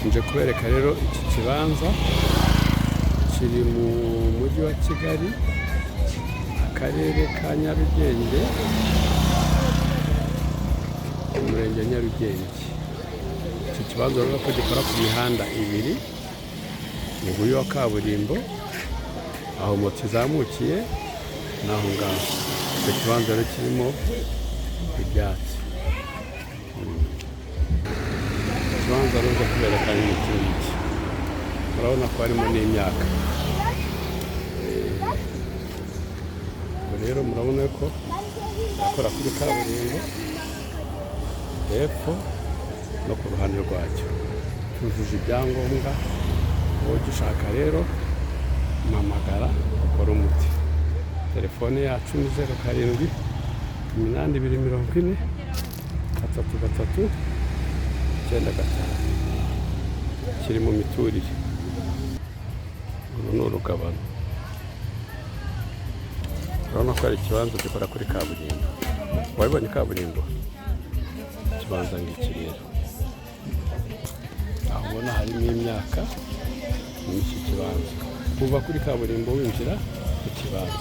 Nje kubereka rero iki kibanza kiri mu mujyi wa Kigali, akarere ka Nyarugenge, umurenge wa Nyarugenge. Iki kibanza urabona ko gikora ku mihanda ibiri, nguyu wa kaburimbo, aho moto izamukiye n'aho ngaho. Icyo kibanza rero kirimo ibyatsi. Ikibanza rero nje kubereka ni iki ngiki, murabona ko harimo n'imyaka. Ubwo rero murabona ko akora kuri kaburimbo hepfo no ku ruhande rwacyo, cyujuje ibyangombwa. Wowe ugishaka rero mpamagara ukore umuti. Telefone yacu ni 0782403395. Kiri mu miturire. Uru ni urugabano. Urabona ko ari ikibanza gikora kuri kaburimbo. Wabibonye kaburimbo? Ikibanza ngiki rero, aho ubona harimo imyaka muri iki kibanza, kuva kuri kaburimbo winjira mu kibanza.